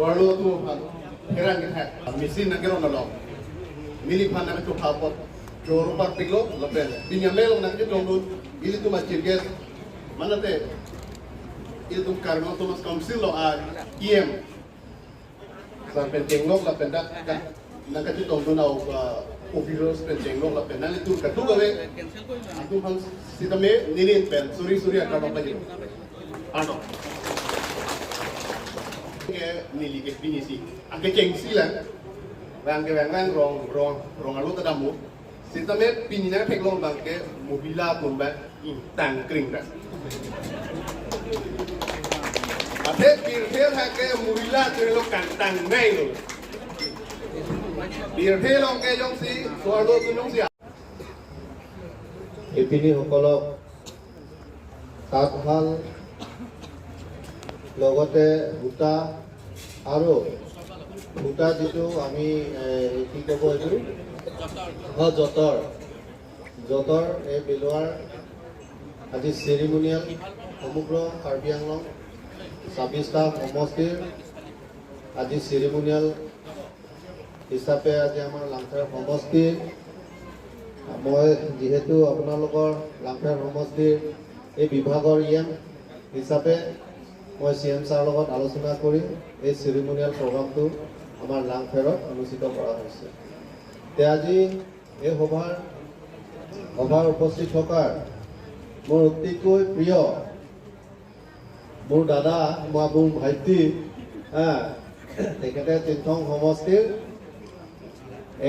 Swallow tu herang kita mesin nak kira nolong. Milik pan nak tu hapot. Joro par piglo lapen. Binyamel nak tu dong ili tu masjid guys. Mana te? Ili tu Karbi Autonomous Council lo a EM. Sampai tengok lapen dak nak tu dong dun au officials pen tengok lapen. Nanti tu katu gawe. Antum hang sitame nilin pen suri suri akar bapa jilo. Ano. Ke nili ke pinisi. Angke cengsi lah. Bang ke bang bang rong rong rong alu tadamu. Sitame pinina peklong bang ke mobila pun bang intang kring dah. Ate pirthel ha ke mobila tu lo kantang nei lo. Pirthel ong ke jong si suardo tu jong si. শিপিনীসকলক তাঁতশাল লগতে সূতা আৰু সূতা যিটো আমি কি ক'ব এইটো হয় যঁতৰ যঁতৰ এই বিলোৱাৰ আজি চেৰিমনিয়েল সমগ্ৰ কাৰ্বি আংলং 26টা সমষ্টিৰ আজি চেৰিমনিয়েল হিচাপে আজি আমাৰ লাংফেৰ সমষ্টিৰ মই যিহেতু আপোনালোকৰ লাংফেৰ সমষ্টিৰ এই বিভাগৰ ই এম হিচাপে মই চি এম ছাৰৰ লগত আলোচনা কৰি এই চেৰিমনিয়েল প্ৰগ্ৰামটো আমাৰ লাংফেৰত অনুষ্ঠিত কৰা হৈছে। তে আজি এই সভাৰ উপস্থিত থকাৰ মোৰ অতিকৈ প্ৰিয় মোৰ দাদা বা মোৰ ভাইটি হা তেখেতে টিংখং সমষ্টিৰ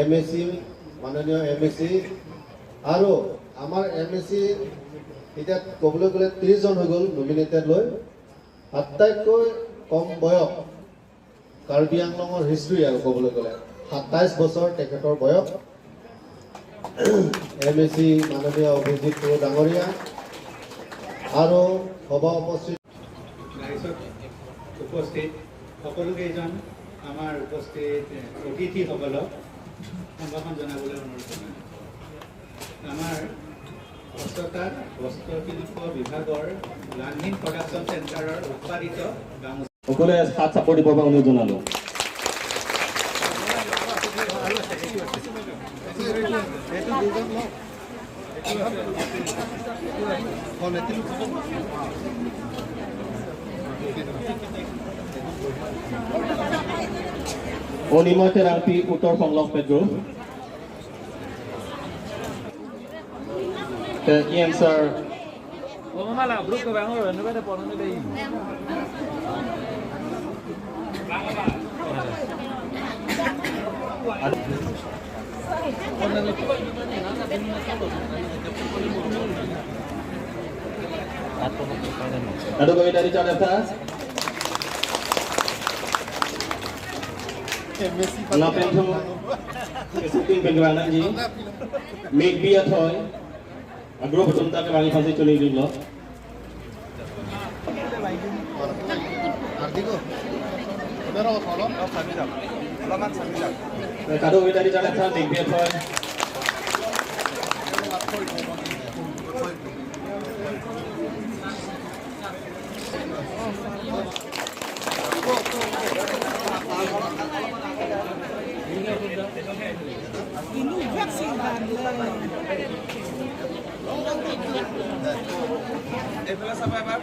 এম এ চি মাননীয় এম এ চি আৰু আমাৰ এম এ চি এতিয়া ক'বলৈ গ'লে 30জন হৈ গ'ল নমিনেটেড লৈ আটাইতকৈ কম বয়স কাৰ্বি আংলঙৰ হিষ্ট্ৰী আৰু ক'বলৈ গ'লে 27 বছৰ তেখেতৰ বয়স। এম এ চি মাননীয় অভিজিত বড়ো ডাঙৰীয়া আৰু সভা উপস্থিত ৰাইজত উপস্থিত সকলোকেইজন আমাৰ উপস্থিত অতিথিসকলক সম্ভাষণ জনাবলৈ অনুৰোধ জনালোঁ। আমাৰ হস্ততাঁত বস্ত্ৰশিল্প বিভাগৰ লাংহিন প্ৰডাকশ্যন চেণ্টাৰৰ উৎপাদিত গামোচা সকলোৱে হাত চাপৰি দিবৰ বাবে অনুৰোধ জনালোঁ। অনিময় তেৰাংপি, উত্তৰ সংলগ petrol. EM sir. Aduh kami dari Jakarta. Lapin tu Bengalan ji. Make be a toy. Agro betul tak ke bangi fasi চলে গেল। Kado kami dari Jakarta make be a toy. এইফালে চাব এবাৰ।